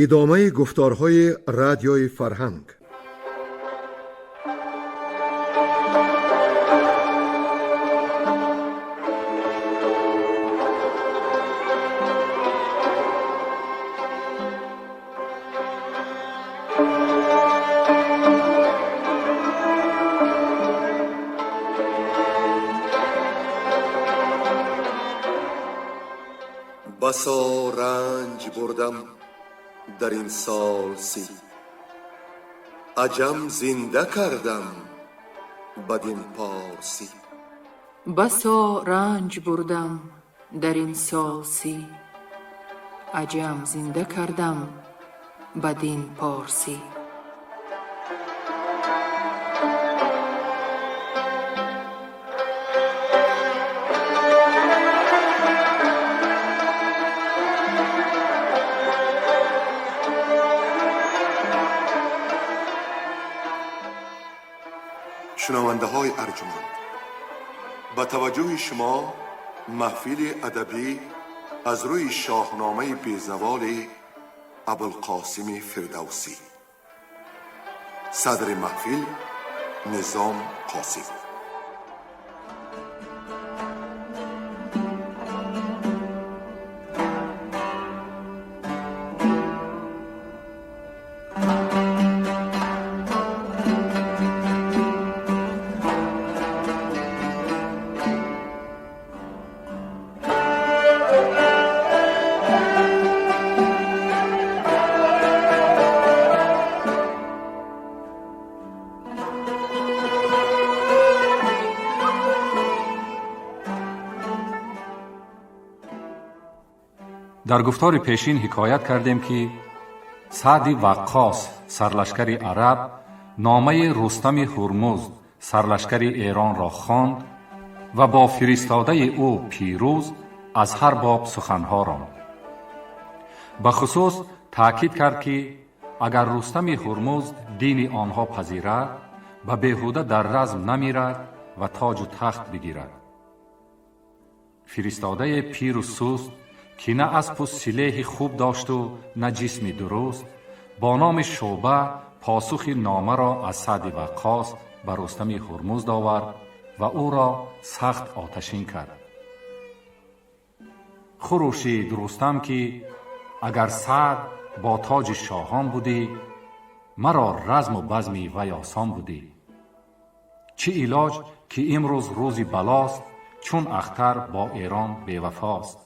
Идомаи гуфторҳои Радиои Фарҳанг. Басо ранҷ бурдам дар ин сол 30, аҷам зинда кардам бадин порсӣ. Басо ранҷ бурдам дар ин сол 30, аҷам зинда кардам бадин порсӣ. Шунавандаҳои арҷманд, ба таваҷҷӯҳи шумо маҳфили адабӣ аз рӯи шоҳномаи безаволи Абулқосими Фирдавсӣ. Садри маҳфил Низом Қосим. Дар гуфтори пешин ҳикоят кардем, ки Саъди Ваққос, сарлашкари араб, номаи Рустами Ҳурмузд, сарлашкари Эронро хонд ва бо фиристодаи ӯ Пирӯз аз ҳар боб суханҳо ронд. Бахусус таъкид кард, ки агар Рустами Ҳурмузд дини онҳо пазирад, ба беҳуда дар разм намирад ва тоҷу тахт бигирад. Фиристодаи пиру суст, ки на аспу силеҳи хуб дошту на ҷисми дуруст, бо номи Шӯъба посухи номаро аз Саъди Ваққос ба Рустами Ҳурмузд овард ва ӯро сахт оташин кард. Хурӯшид Рустам, ки агар Саъд бо тоҷи шоҳон будӣ, маро разму базми вай осон будӣ. Чӣ илоҷ, ки имрӯз рӯзи балост, чун ахтар бо Эрон бевафост.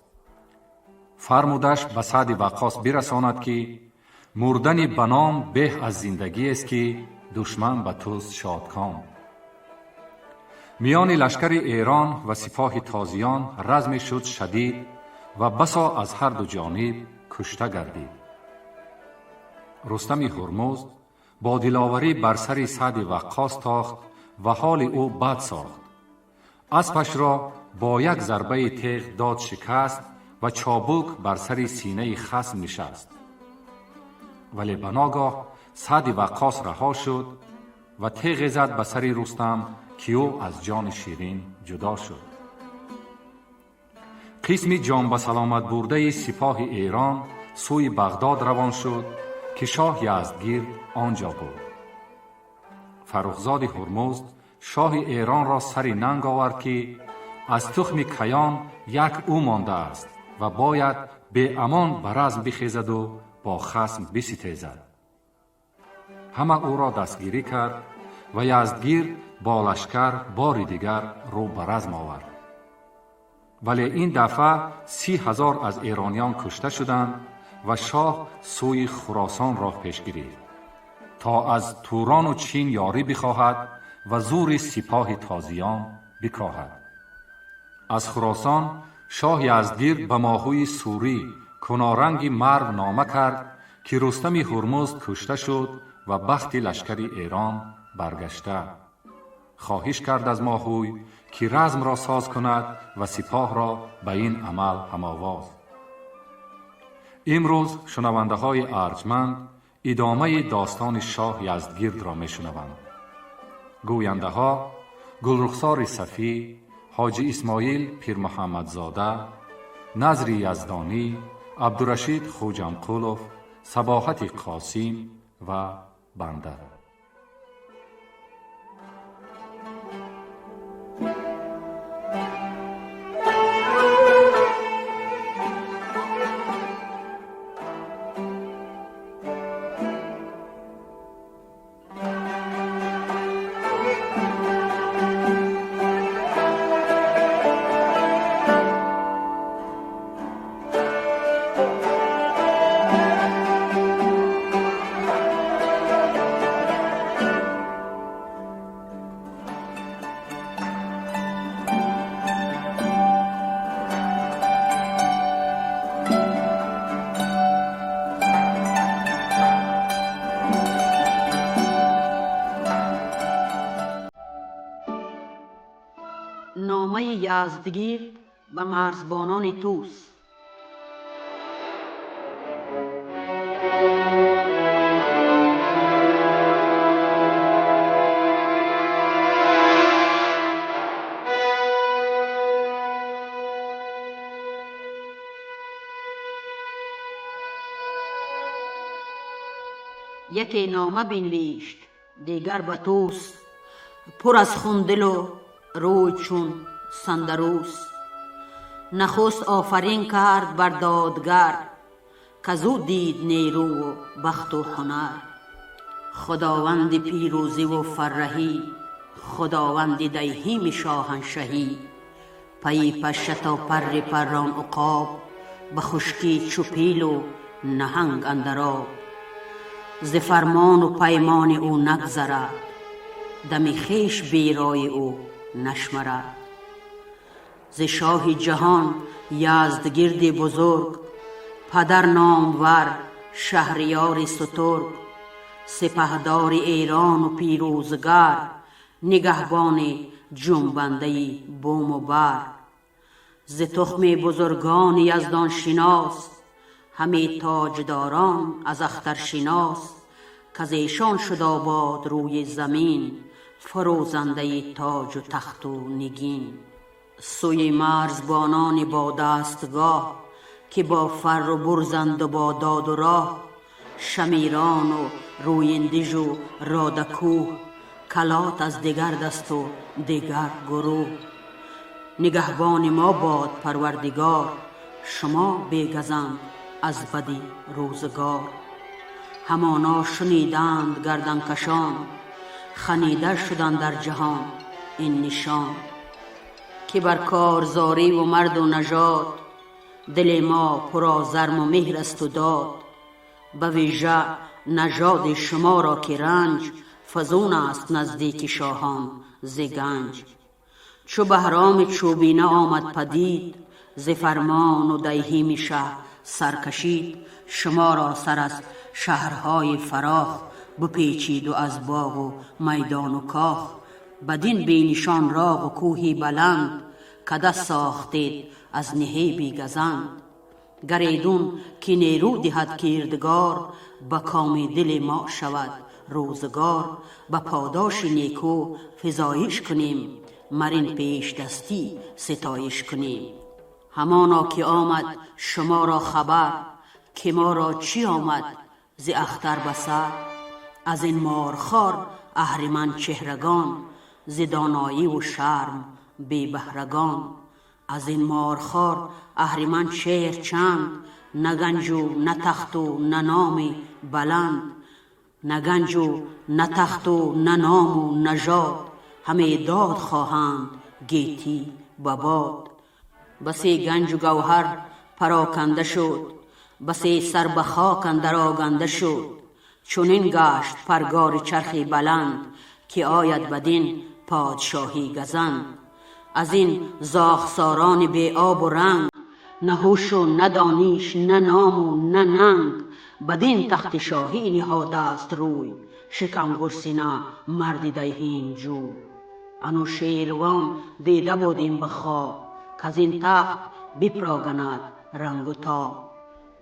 Фармудаш ба Саъди Ваққос бирасонад, ки мурдани ба ном беҳ аз зиндагиест, ки душман ба туст шодком. Миёни лашкари Эрон ва сипоҳи тозиён разме шуд шадид ва басо аз ҳар ду ҷониб кушта гардид. Рустами Ҳурмузд бо диловарӣ бар сари Саъди Ваққос тохт ва ҳоли ӯ бад сохт. Аспашро бо як зарбаи теғ дод шикаст ва чобук бар сари синаи хасм нишаст. Вале ба ногоҳ Саъди Ваққос раҳо шуд ва теғе зад ба сари Рустам, ки ӯ аз ҷони ширин ҷудо шуд. Қисми ҷон ба саломат бурдаи сипоҳи Эрон сӯи Бағдод равон шуд, ки шоҳ Яздгирд он ҷо буд. Фаррухзоди Ҳурмузд шоҳи Эронро сари нанг овард, ки аз тухми Каён як ӯ мондааст ва бояд беамон ба разм бихезаду бо хасм биситезад. Ҳама ӯро дастгирӣ кард ва Яздгирд бо лашкар бори дигар рӯ ба разм овард. Вале ин дафъа 30 000 аз эрониён кушта шуданд ва шоҳ сӯи Хуросон роҳ пеш гирифт, то аз Турону Чин ёрӣ бихоҳад ва зури сипоҳи тозиён бикоҳад. Аз Хуросон шоҳ Яздгирд ба Моҳуи Сурӣ куноранги Марв нома кард, ки Рустами Ҳурмузд кушта шуд ва бахти лашкари Эрон баргашта. Хоҳиш кард аз Моҳуй, ки размро соз кунад ва сипоҳро ба ин амал ҳамовоз. Имрӯз шунавандаҳои арҷманд идомаи достони шоҳ Яздгирдро мешунаванд. Гӯяндаҳо Гулрухсори Сафӣ, Ҳоҷи Исмоил Пирмуҳаммадзода, Назри Яздонӣ, Абдурашид Хӯҷамқулов, Сабоҳати Қосим ва банда. Номаи Яздигир ба марзбонони Тӯс. Яке нома бинвишт, дигар ба Тӯс, пур аз хун дилу рӯй чун сандарӯс. Нахуст офарин кард бар додгар, казу дид нерӯву бахту ҳунар. Худованди пирӯзиву фарраҳӣ, худованди дайҳими шоҳаншаҳӣ, пайи паша то парри паррон уқоб, ба хушкӣ чу пилу наҳанг андар об. Зи фармону паймони ӯ нагзарад, дами хеш берои ӯ нашмарад. Зи шоҳи ҷаҳон Яздгирди бузург, падар номвар шаҳриёри сутург, сипаҳдори Эрону пирӯзгар, нигаҳбони ҷунбандаи буму бар. Зи тухми бузургони яздоншинос, ҳаме тоҷдорон аз ахтаршинос, каз эшон шуд обод рӯи замин, фурӯзандаи тоҷу тахту нигин. Сӯи марзбонони бо дастгоҳ, ки бо фарру бурзанду бо доду роҳ, шамирону рӯиндижу родакӯҳ, калот аз дигар дасту дигар гурӯҳ. Нигаҳбони мо бод Парвардигор, шумо бегазанд аз бади рӯзгор. Ҳамоно шуниданд гарданкашон, ханида шуданд дар ҷаҳон ин нишон, ки бар корзориву марду нажод, дили мо пурозарму меҳр асту дод. Ба вижа нажоди шуморо ки ранҷ фузун аст наздики шоҳон зи ганҷ. Чу Баҳроми чӯбина омад падид, зи фармону дайҳими шаҳ сар кашид, шуморо сар аз шаҳрҳои фарох бипечиду аз боғу майдону кох. Бадин бенишон роғу кӯҳи баланд, када сохтед аз наҳиби газанд. Гар эдун ки нерӯ диҳад кирдгор, ба коми дили мо шавад рӯзгор. Ба подоши некӯ физоиш кунем, мар ин пешдастӣ ситоиш кунем. Ҳамоно ки омад шуморо хабар, ки моро чӣ омад зи ахтар ба сар. Аз ин морхор аҳриман чеҳрагон, зи доноиву шарм бебаҳрагон. Аз ин морхор аҳриман чеҳр чанд, на ганҷу на тахту на номи баланд. На ганҷу на тахту на ному нажод, ҳаме дод хоҳанд гетӣ ба бод. Басе ганҷу гавҳар пароканда шуд, басе сар ба хок андар оганда шуд. Чунин гашт паргори чархи баланд, ки ояд бадин подшоҳӣ газанд. Аз ин зоғсорони беобу ранг, на ҳушу на дониш, на ному на нанг, бадин тахти шоҳӣ ниҳодаст рӯй, шикамгурсина марди дайҳимҷӯй. Анӯшервон дида будем ба хоб, каз ин тахт бипроганад рангу тоб.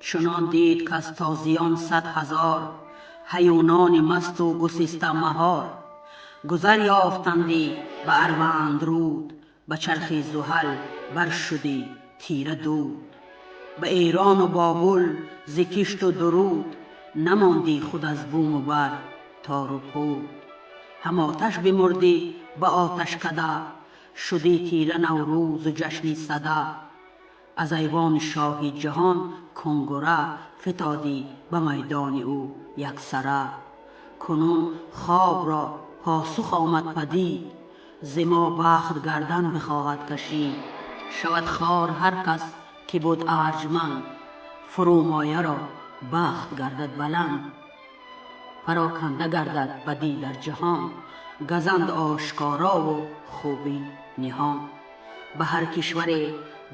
Чунон дид каз тозиён 100,000, ҳаюнони масту гусиста маҳор. Гузар ёфтандӣ ба Арванд руд, ба чархи Зуҳал бар шуди тира дуд. Ба Эрону Бобул зи кишту дуруд, Намондӣ худ аз буму бар тору пуд. Ҳам оташ бимурдӣ ба оташкада, шудӣ тира Наврӯзу ҷашни сада. Аз айвони шоҳи ҷаҳон кунгура, фитодӣ ба майдони ӯ яксара. Кунун хоб ро посух омад падид, зи мо бахт гардан бихоҳад кашид. Шавад хор ҳар кас ки буд арҷманд, фурӯмоя ро бахт гардад баланд. Пароканда гардад бадӣ дар ҷаҳон, газанд ошкоро ву хубӣ ниҳон. Ба ҳар кишваре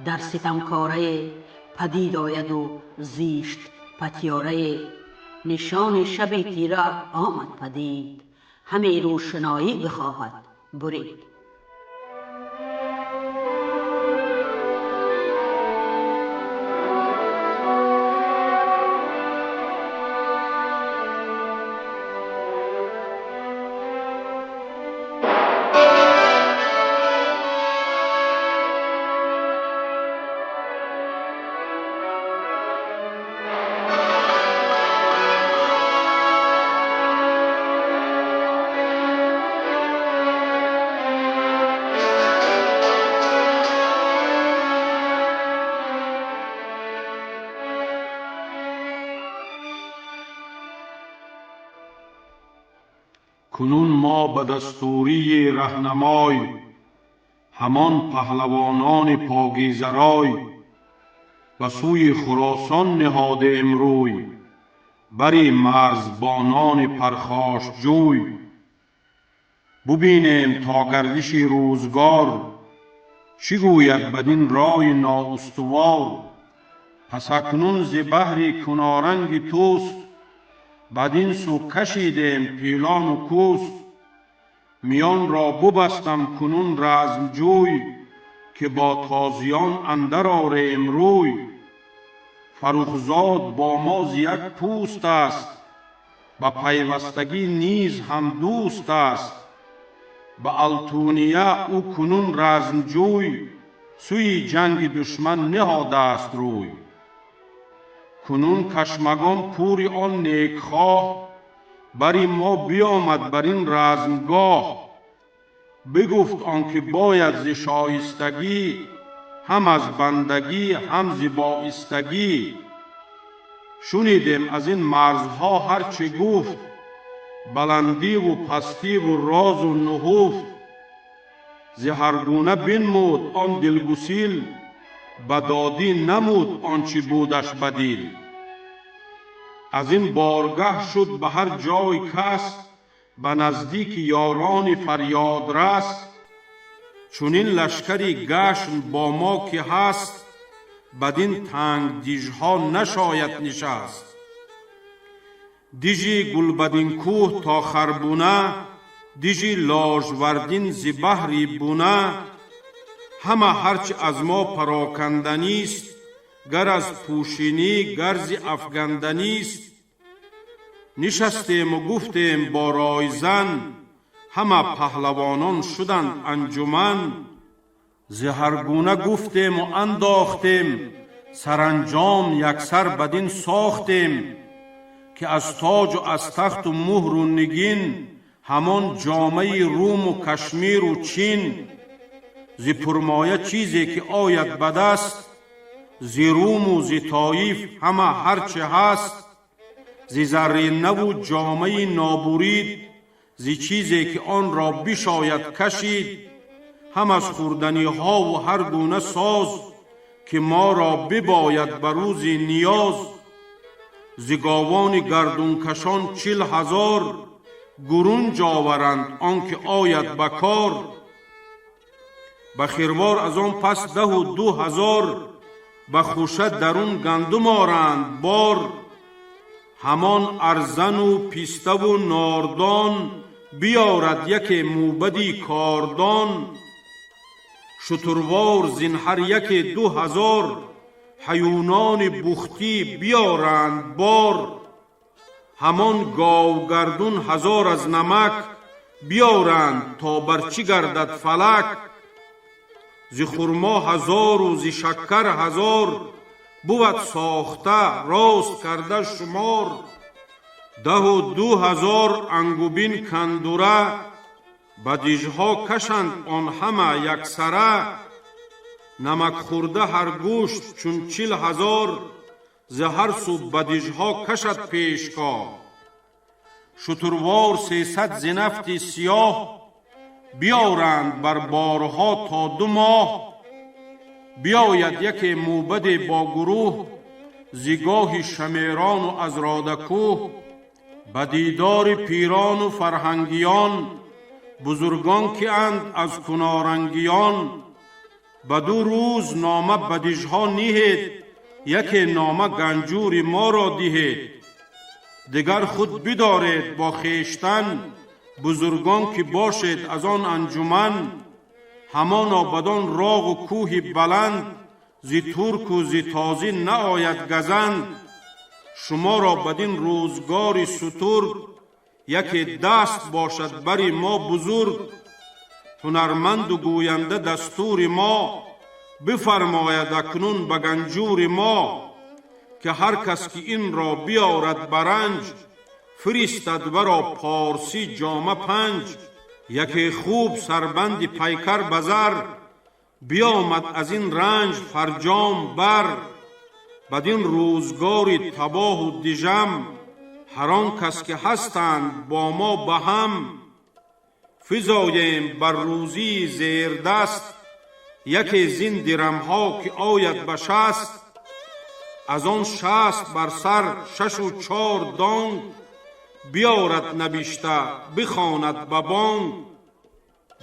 дар ситамкорае, падид ояд ӯ зишт патёрае. Нишони шаби тира омад падид, ҳаме рӯшноӣ бихоҳад бурид. Кунун мо ба дастурии раҳнамой, ҳамон паҳлавонони покизарой, ба сӯи Хуросон ниҳодем рӯй, бари марзбонони пархошҷӯй. Бубинем то гардиши рӯзгор, чӣ гӯяд бадин ройи ноустувор. Пас акнун зи баҳри куноранги Тӯст, бадин сӯ кашидем пилону кӯст. Миёнро бубастам кунун размҷӯй, ки бо тозиён андар орем рӯй. Фаррухзод бо мо зи як пӯст аст, ба пайвастагӣ низ ҳамдӯст аст. Ба Алтуния ӯ кунун размҷӯй, сӯи ҷанги душман ниҳодааст рӯй. Кунун кашмагон пури он некхоҳ, бари мо биёмад бар ин размгоҳ. Бигуфт он ки бояд зи шоистагӣ, ҳам аз бандагӣ ҳам зи боистагӣ. Шунидем аз ин марзҳо ҳар чӣ гуфт, баландиву пастиву розу нуҳуфт. Зи ҳар гуна бинмуд он дилгусил, ба додӣ намуд он чӣ будаш ба дил. Аз ин боргаҳ шуд ба ҳар ҷой кас, ба наздики ёрони фарёдрас. Чунин лашкари гашн бо мо ки ҳаст, бадин танг дижҳо нашояд нишаст. Дижи Гулбадинкӯҳ то Харбуна, дижи Ложвардин зи баҳри Буна. Ҳама ҳарчи аз мо пароканданист, гар аз пӯшинӣ гар зи афганданист. Нишастему гуфтем бо ройзан, ҳама паҳлавонон шуданд анҷуман. Зи ҳар гуна гуфтему андохтем, саранҷом яксар бадин сохтем, ки аз тоҷу аз тахту муҳру нигин, ҳамон ҷомаи Руму Кашмиру Чин. Зи пурмоя чизе ки ояд ба даст, зи Руму зи Тоиф ҳама ҳарчи ҳаст, зи зарринаву ҷомаи нобурид, зи чизе ки онро бишояд кашид, ҳам аз хӯрданиҳову ҳар гуна соз, ки моро бибояд ба рӯзи ниёз. Зи говони гардункашон 40,000 гурунҷ оваранд он ки ояд ба кор. Ба хирвор аз он пас 12,000 ба хӯша дарун гандум оранд бор. Ҳамон арзану пиставу нордон биёрад яке мӯбади кордон. Шутурвор зин ҳар яке 2,000 ҳаюнони бухтӣ биёранд бор. Ҳамон говгардун 1,000 аз намак биёранд то бар чӣ гардад фалак. Зи хурмо 1,000 зи шаккар 1,000 бувад сохта рост карда шумор. 12 ҳазор ангубин кандура ба дижҳо кашанд, он ҳама яксара. Намак хӯрда ҳар гӯшт чун 40 ҳазор зи ҳар сӯ ба дижҳо кашад пешкор. Шутурвор 300 зи нафти сиёҳ биёранд бар борҳо то 2 моҳ. Биёяд яке мӯбаде бо гурӯҳ зи гоҳи шамерону аз Родакӯҳ ба дидори пирону фарҳангиён, бузургон ки анд аз кунорангиён. Ба 2 рӯз нома ба дижҳо ниҳед, яке нома ганҷури моро диҳед, дигар худ бидоред бо хештан. Бузургон ки бошед аз он анҷуман, ҳамоно бадон роғу кӯҳи баланд зи турку зи тозӣ наояд газанд. Шуморо бадин рӯзгори сутург яке даст бошад бари мо бузург, ҳунарманду гӯянда дастури мо бифармояд акнун ба ганҷури мо, ки ҳар кас ки инро биёрад ба ранҷ, фиристад варо порсӣ ҷома панҷ. Яке хуб сарбанди пайкар ба зар биёмад аз ин ранҷ фарҷом бар. Бадин рӯзгори табоҳу дижам ҳар он кас ки ҳастанд бо мо ба ҳам физоем бар рӯзии зердаст. Яке зин дирамҳо ки ояд ба 60, аз он 60 бар сар шашу чор донг биёрад, набишта бихонад ба бонг.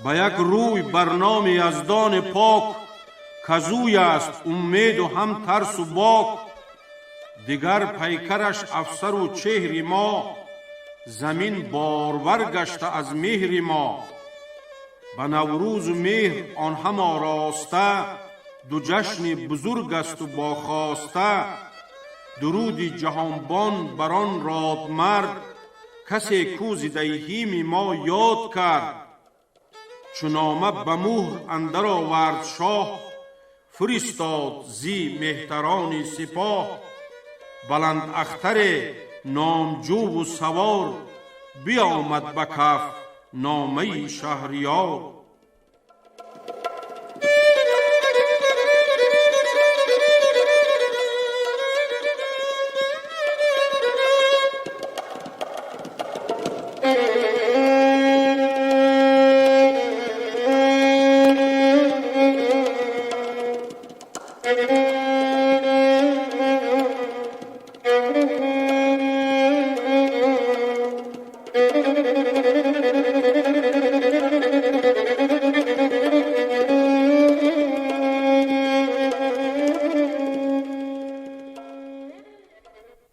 Ба як рӯй бар номи Яздони пок, казӯй аст умеду ҳам тарсу бок. Дигар пайкараш афсару чеҳри мо, замин борвар гашта аз меҳри мо. Ба Наврӯзу меҳр он ҳам ороста, ду ҷашни бузург асту бохоста. Дуруди ҷаҳонбон бар он родмард, касе кӯ зи деҳими мо ёд кард. Чу нома ба муҳр андар овард шоҳ, фиристод зи меҳтарони сипоҳ. Баландахтаре номҷӯву савор биомад ба каф номаи Шаҳриёр.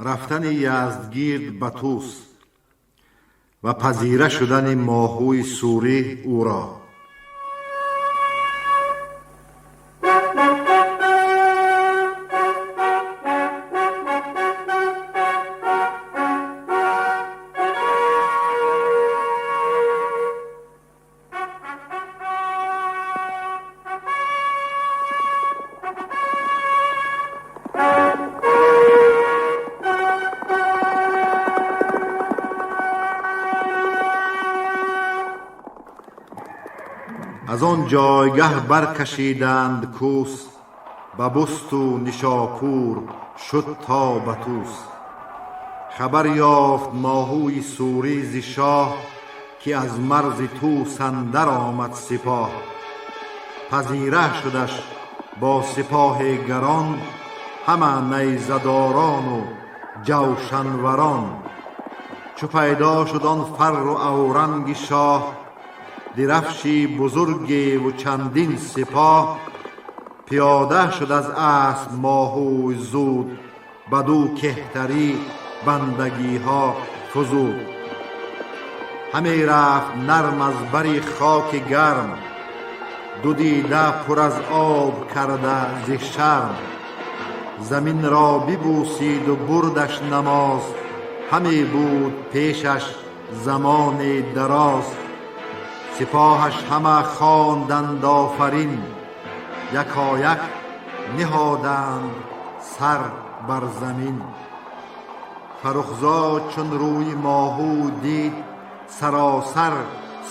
Рафтани Яздгирд ба Тӯс ва пазира шудани Моҳуи Сурӣ ӯро. Аз он ҷойгаҳ баркашиданд кӯс, ба Бусту Нишопур шуд то ба Тӯс. Хабар ёфт Моҳуи Сурӣ зи шоҳ, ки аз марзи Тӯс андар омад сипоҳ. Пазира шудаш бо сипоҳи гарон, ҳама найзадорону ҷавшанварон. Чу пайдо шуд он фарру авранги шоҳ, дирафши бузургеву чандин сипоҳ, пиёда шуд аз асп Моҳуй зуд, бадӯ кеҳтарӣ бандагиҳо фузуд. Ҳаме рафт нарм аз бари хоки гарм, ду дида пур аз об карда зи шарм. Заминро бибӯсиду бурдаш намоз, ҳаме буд пешаш замони дароз. Сипоҳаш ҳама хонданд офарин, якояк ниҳоданд сар бар замин. Фаррухзод чун рӯи моҳу дид, саросар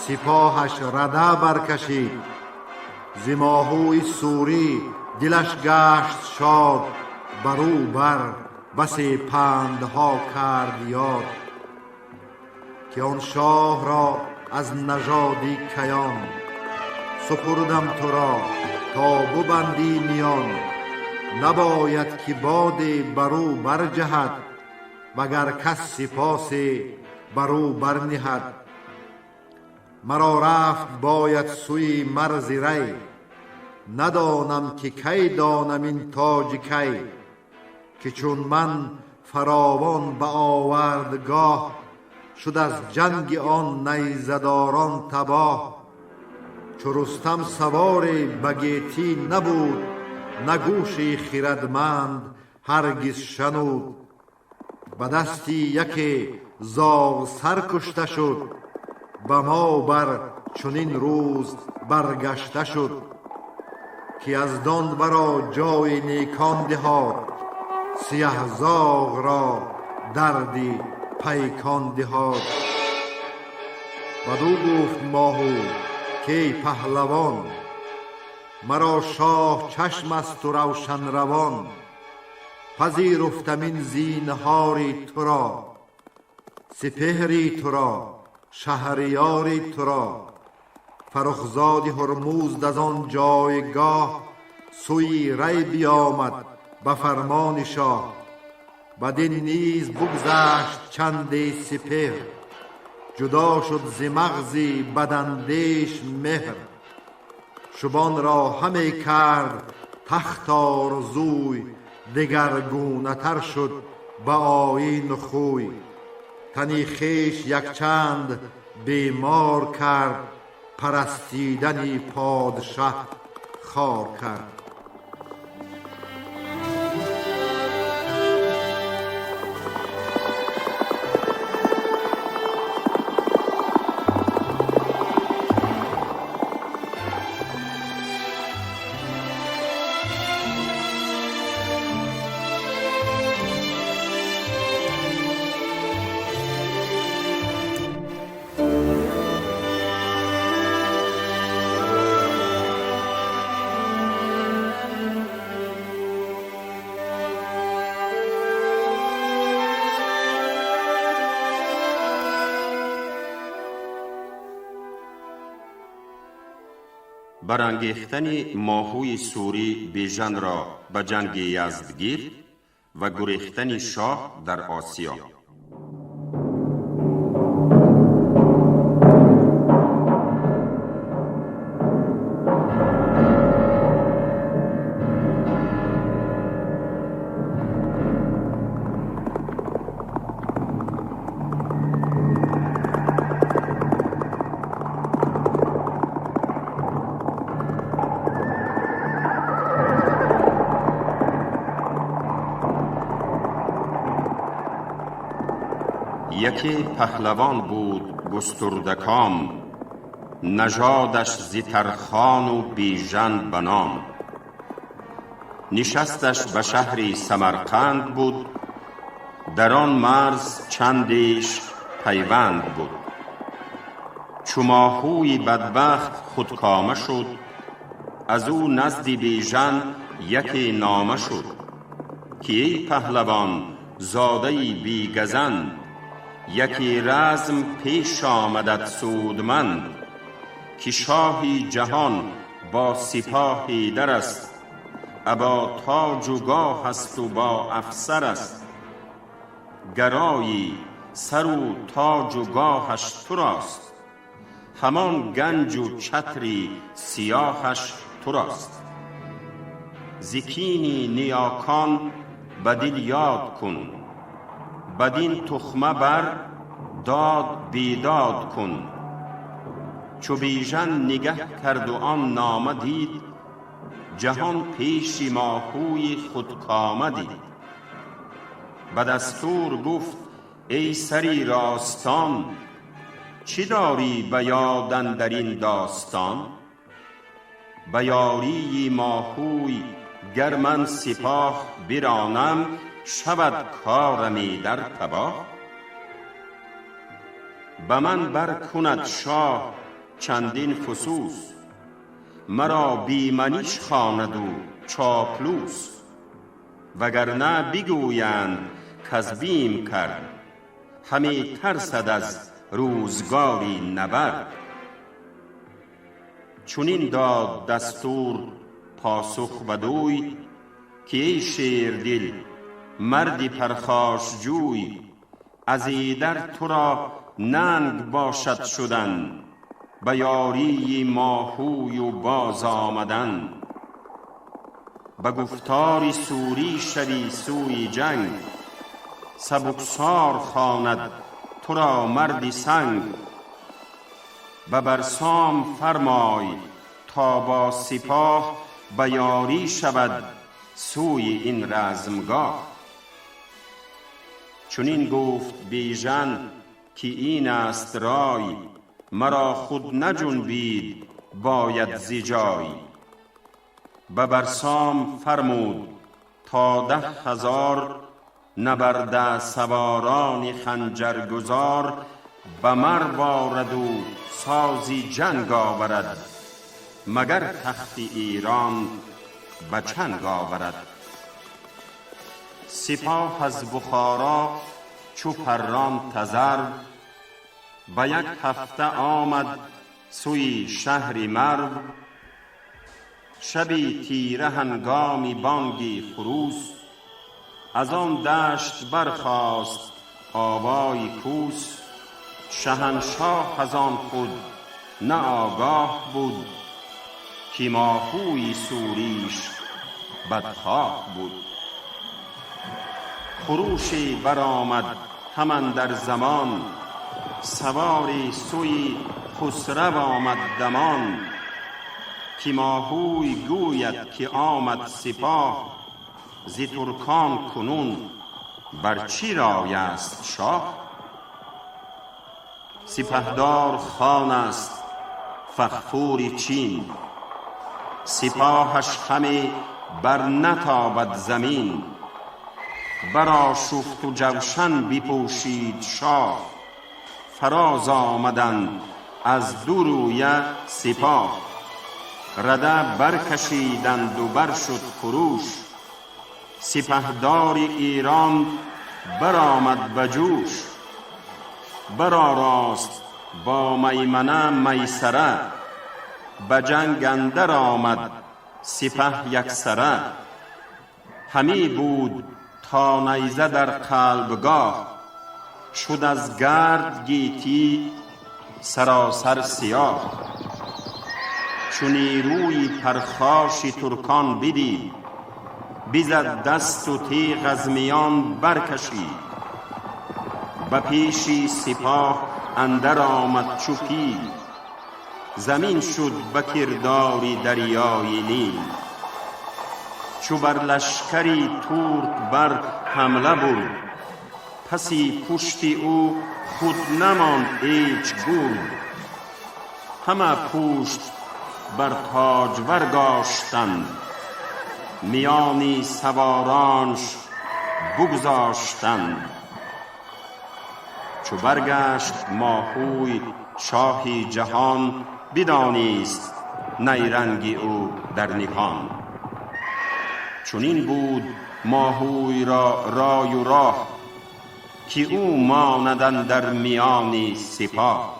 сипоҳаш рада баркашид. Зи моҳуи сурӣ дилаш гашт шод, бар ӯ бар басе пандҳо кард ёд. Ки он шоҳ ро аз нажоди киён, супурдам туро то бубандӣ миён. Набояд ки боде бар ӯ барҷаҳад, вагар кас сипосе бар ӯ барниҳад. Маро рафт бояд сӯи марзи рай, надонам ки кай донам ин тоҷи кай. Ки чун ман фаровон ба овардгоҳ, шуд аз ҷанги он найзадорон табоҳ. Чу Рустам саворе ба гетӣ набуд, на гӯши хирадманд ҳаргиз шануд. Ба дасти яке зоғ сар кушта шуд, ба мо бар чунин рӯз баргашта шуд. Ки аз дон варо ҷои некон диҳад, сиёҳ зоғ ро дарди пайкон диҳад. Бадӯ гуфт моҳу кай паҳлавон, маро шоҳ чашм аст у равшан равон. Пазируфтам ин зинҳори туро, сипеҳри туро, шаҳриёри туро. Фаррухзоди Ҳурмузд аз он ҷойгоҳ, сӯи рай биёмад ба фармони шоҳ. Бадин низ бугзашт чанде сипеҳр, ҷудо шуд зи мағзи бадандеш меҳр. Шубонро ҳаме кард тахт орзуй, дигаргунатар шуд ба оину хӯй. Тани хеш якчанд бемор кард, парастидани подшаҳ хор кард. Барангехтани моҳуи сурӣ Бежанро ба ҷанги Яздгирд ва гурехтани шоҳ дар Осиё. Яке паҳлавон буд густурдаком, нажодаш зи Тархону Бижан ба ном. Нишасташ ба шаҳри Самарқанд буд, дар он марз чандеш пайванд буд. Чу моҳуи бадбахт худкома шуд, аз ӯ назди Бижан яке нома шуд, ки эй паҳлавон зодаи бигазан, яке разм пеш омадат судманд, ки шоҳи ҷаҳон бо сипоҳи дар аст, або тоҷу гоҳ асту бо афсар аст. Гарои сару тоҷу гоҳаш турост, ҳамон ганҷу чатри сиёҳаш турост. Зи кини ниёкон ба дил ёд кун, бадин тухма бар дод бедод кун. Чу Бижан нигаҳ карду он нома дид, ҷаҳон пеши моҳуи худкома дид. Ба дастур гуфт эй сари ростон, чӣ дорӣ ба ёд андар ин достон? Ба ёрии моҳуй гар ман сипоҳ биронам, شود کارم ایدر تباه. به من بر کند شاه چندین فسوس، مرا بی منیش خواند و چاپلوس. وگرنه بگویند کز بیم کرد، همی ترسد از روزگاری نبرد. چنین داد دستور پاسخ بدوی، که ای شیردل مردی پرخاش جوی، از ایدر تو را ننگ باشد شدن، به یاری ماهوی و باز آمدن. به گفتار سوری شوی سوی جنگ، سبکسار خواند تو را مردی سنگ. به برسام فرمای تا با سپاه، به یاری شود سوی این رزمگاه. چنین گفت بیژن که این است رای، مرا خود نجنبید باید ز جای. به برسام فرمود تا 10,000 نبرده سواران خنجرگزار. به مرو آرد و سازی جنگ آورد، مگر تخت ایران به چنگ آورد. سپاه از بخارا چو پران تذرو، به یک هفته آمد سوی شهر مرو. شبی تیره هنگامی بانگی خروس، از آن دشت برخاست آوای کوس. شهنشاه از آن خود نه آگاه بود، که ماهوی سوریش بدخواه بود. خروشی برآمد هم اندر زمان، سواری سوی خسرو آمد دمان. که ماهوی گوید که آمد سپاه، ز ترکان کنون بر چی رای است شاه؟ سپهدار خان است فغفور چین، سپاهش همی بر نتابد زمین. برآشفت و جوشن بپوشید شاه، فراز آمدند از دو رویه سپاه. رده برکشیدند و بر شد خروش، سپهدار ایران برآمد به جوش. برآراست با میمنه میسره، به جنگ اندر آمد سپه یکسره. همی بود تا نیزه در قلبگاه، شد از گرد گیتی سراسر سیاه. چو نیروی پرخاش ترکان بدید، بزد دست و تیغ از میان برکشید. به پیشی سپاه اندر آمد چو پیل، زمین شد به کردار دریای نیل. چو بر لشکری ترک بر حمله برد، پسی پشت او خود نماند هیچ گرد. همه پشت بر تاجور گاشتند، میانی سوارانش بگذاشتند. چو برگشت ماهوی شاهی جهان، بدانیست نیرنگ او در نهان. چنین بود ماهوی را رای و راه، که او ماند اندر میان سپاه.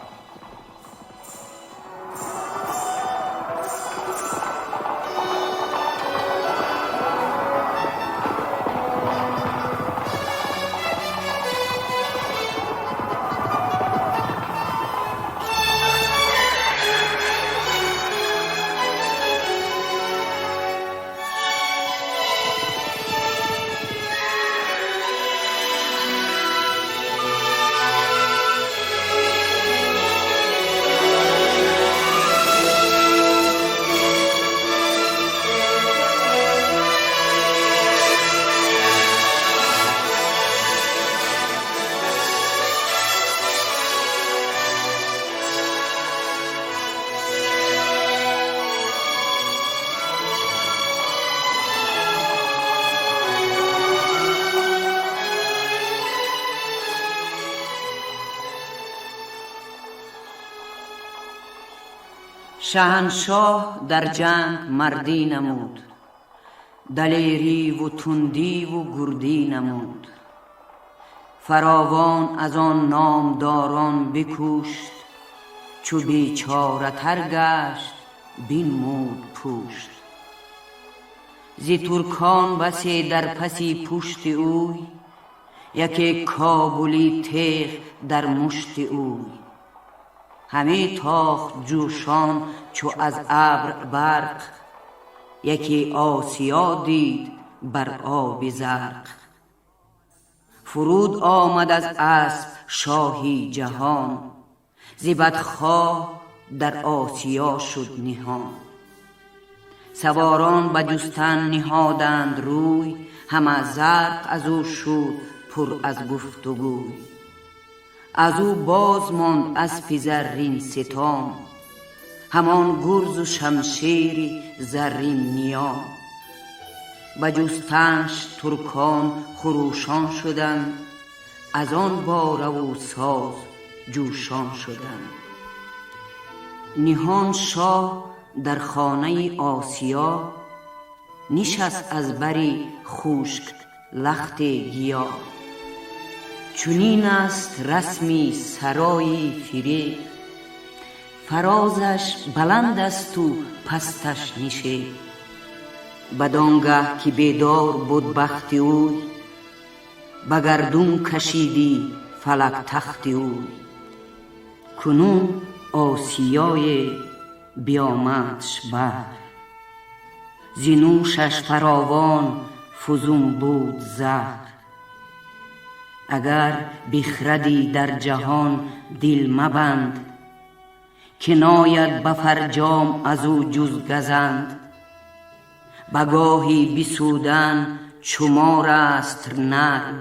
Шаҳаншоҳ дар ҷанг мардӣ намуд, далериву тундиву гурдӣ намуд. Фаровон аз он номдорон бикушт, чу бечоратар гашт бинмуд пушт. Зи туркон басе дар паси пушти ӯй, яке кобули теғ дар мушти ӯй. Ҳаме тохт ҷӯшон чу аз абр барқ, яке осиё дид бар оби зарқ. Фуруд омад аз асп шоҳи ҷаҳон, зи бадхоҳ дар осиё шуд ниҳон. Саворон ба ҷустан ниҳоданд рӯй, ҳама зарқ аз ӯ шуд пур аз гуфтугӯй. Аз ӯ боз монд аспи заррин ситом, ҳамон гурзу шамшери заррин ниём. Ба ҷустанш туркон хурӯшон шуданд, аз он бораву соз ҷӯшон шуданд. Ниҳон шоҳ дар хонаи осиё, нишаст аз бари хушк лахти гиё. Чунин аст расми сарои фиреб, фарозаш баланд асту пасташ нишеб. Бадон гаҳ ки бедор буд бахти ӯй, ба гардун кашидӣ фалак тахти ӯй. Кунун осиёе биомадш баҳр, зи нӯшаш фаровон фузун буд заҳр. Агар бихрадӣ дар ҷаҳон дил мабанд, ки нояд ба фарҷом аз ӯ ҷуз газанд. Ба гоҳи бисӯдан чумор аст нарм,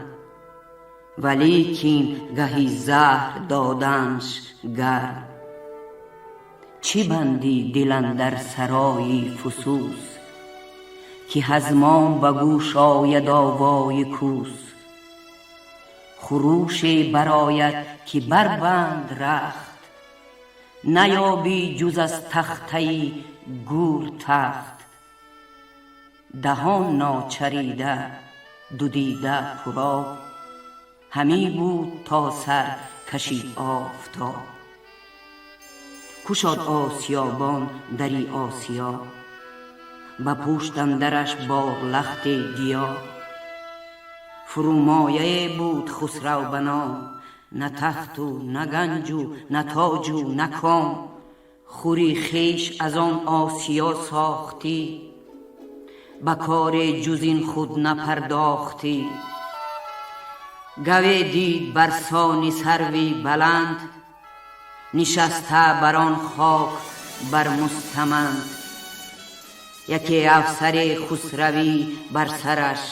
валекин гаҳи заҳр доданш гарм. Чӣ бандӣ дил андар сарои фусус, ки ҳазмон ба гӯш ояд овои кӯс. Хуруше барояд ки барбанд рахт, наёбӣ ҷуз аз тахтаи гӯр тахт. Даҳон ночарида, ду дида пуроб, ҳамӣ буд то сар кашид офтоб. Кушод осиёбон дари осиё, ба пушт андараш бор лахти гиё. Фурӯмояе буд хусрав ба ном, на тахту на ганҷу на тоҷу на ком. Хури хеш аз он осиё сохтӣ, ба коре ҷуз ин худ напардохтӣ. Гаве дид бар сони сарви баланд, нишаста бар он хок бар мустаманд. Яке афсаре хусравӣ бар сараш,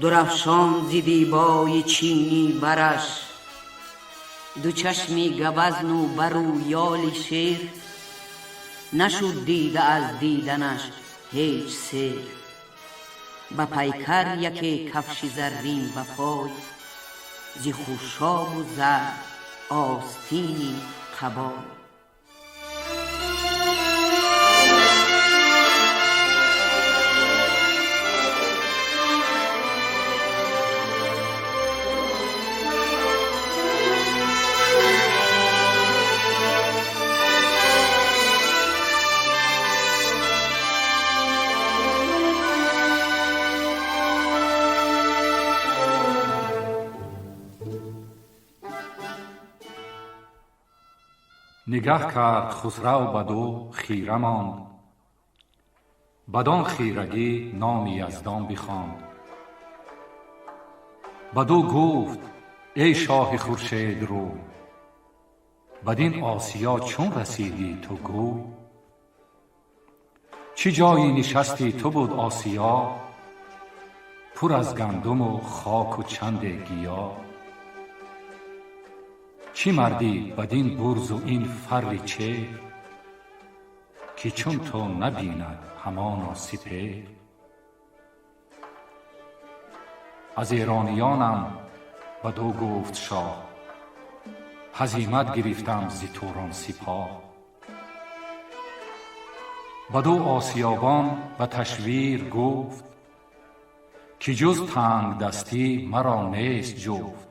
дурафшон зи дибои чинӣ бараш. Ду чашми гавазну бару ёли шер, нашуд дида аз диданаш ҳеҷ сер. Ба пайкар яке кафши заррин ба пой, зи хушобу зар остини қабой. Нигаҳ кард Хусрав баду хира монд, бадон хирагӣ номи Яздон бихонд. Баду гуфт: эй шоҳи хуршедрӯй, бадин осиё чун расидӣ ту гӯй? Чӣ ҷойи нишасти ту буд осиё, пур аз гандуму хоку чанде гиё? Чӣ мардӣ бадин бурзу ин фарри чеҳр, ки чун ту набинад ҳамоно сипеҳр? Аз эрониёнам, баду гуфт шоҳ, ҳазимат гирифтам зи Турон сипоҳ. Бадӯ осиёбон ба ташвир гуфт, ки ҷуз тангдастӣ маро нест ҷуфт.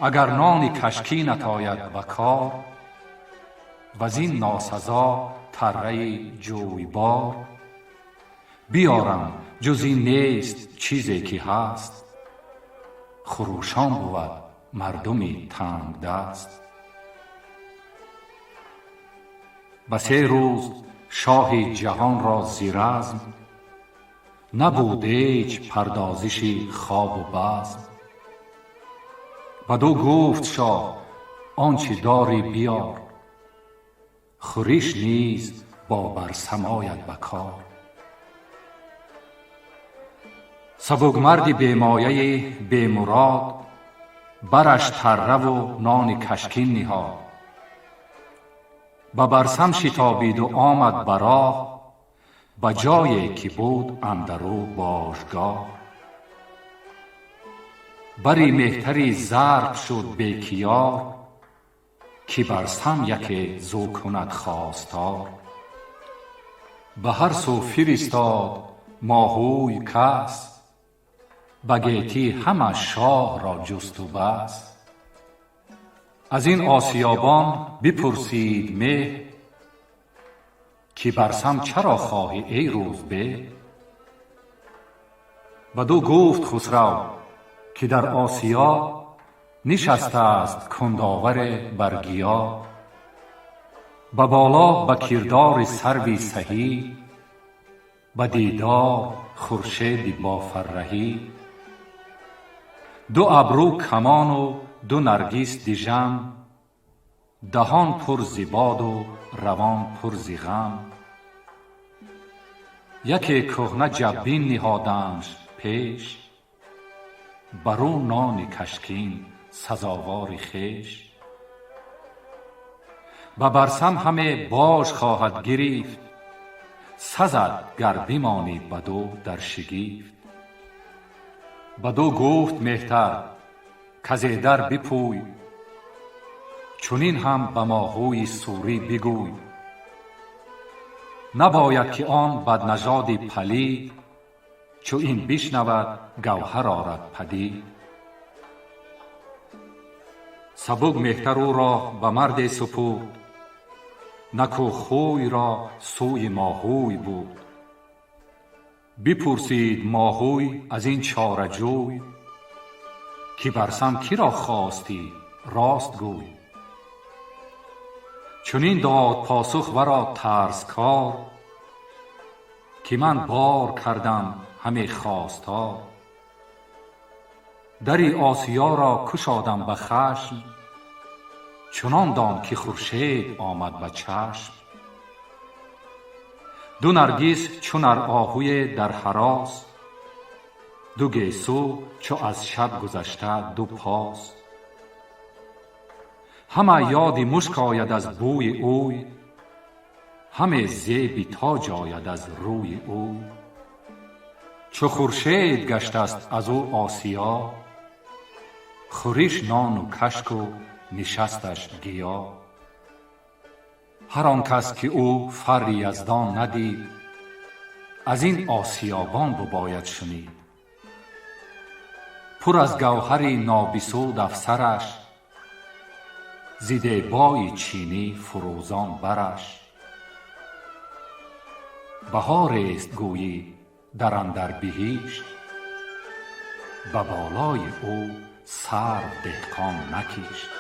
Агар нони кашкинат ояд ба кор, вазин носазо тарраи ҷӯйбор, биёрам, ҷуз ин нест чизе ки ҳаст, хурӯшон бувад мардуми тангдаст. Ба се рӯз шоҳи ҷаҳон ро зи разм набуд ҳеҷ пардозиши хобу базм. Бадӯ гуфт шоҳ: он чӣ дорӣ биёр, хӯриш низ бо барсам ояд ба кор. Сабукмарди бемояи бемурод бараш тарраву нони кашкин ниҳод. Ба барсам шитобиду омад ба роҳ, ба ҷое ки буд андарӯ божгоҳ. Бари меҳтари зарқ шуд бекиёр, ки барсам яке зӯ кунад хостор. Ба ҳар сӯ фиристод моҳӯй кас, ба гетӣ ҳама шоҳ ро ҷусту бас. Аз ин осиёбон бипурсид меҳ, ки барсам чаро хоҳӣ, эй рӯзбеҳ? Бадӯ гуфт хусрав, ки дар осиё нишастааст кундоваре бар гиё. Ба боло ба кирдори сарви саҳӣ, ба дидор хуршеди бофарраҳӣ. Ду абрӯ камону ду наргис дижам, даҳон пур зи боду равон пур зи ғам. Яке кӯҳна ҷаббин ниҳодамш пеш, бар ӯ нони кашкин сазовори хеш. Ба барсам ҳаме бож хоҳад гирифт, сазад гар бимонӣ бадӯ дар шигифт. Бадӯ гуфт меҳтар, казе дар бипӯй, чунин ҳам ба моҳӯи сурӣ бигӯй. Набояд ки он баднажоди палид, чу ин бишнавад, гавҳар орад падид. Сабук меҳтар ӯро ба марде супурд, наку хӯйро сӯи моҳӯй бурд. Бипурсид моҳӯй аз ин чораҷӯй, ки барсам киро хостӣ, рост гӯй. Чунин дод посух варо тарскор, ки ман бор кардам ҳаме хостор. Дари осиёро кушодам ба хашм, чунон дон ки хуршед омад ба чашм. Ду наргис чу нар оҳуе дар ҳарос, ду гесӯ чу аз шаб гузашта ду пос. Ҳама ёди мушк ояд аз бӯи ӯй, ҳаме зеби тоҷ ояд аз рӯи ӯй. Чу хуршед гаштаст аз ӯ осиё, хӯриш нону кашку нишасташ гиё. Ҳар он кас ки ӯ фарри яздон надид, аз ин осиёбон бибояд шунид. Пур аз гавҳари нобисуд афсараш, зи дебои чинӣ фурӯзон бараш. Баҳорест гӯйӣ дар андар биҳишт, ба болои ӯ сарв деҳқон накишт.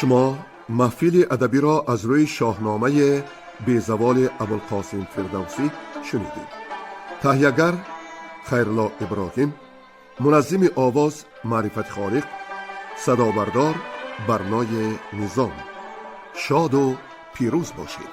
Шумо маҳфили адабиро аз рӯи Шоҳномаи безаволи Абулқосим Фирдавсӣ шунидед. Таҳиягар Хайрулло Иброҳим, муназзими овоз Маърифати Холиқ, садобардор Барнои Низом. Шоду пирӯз бошед.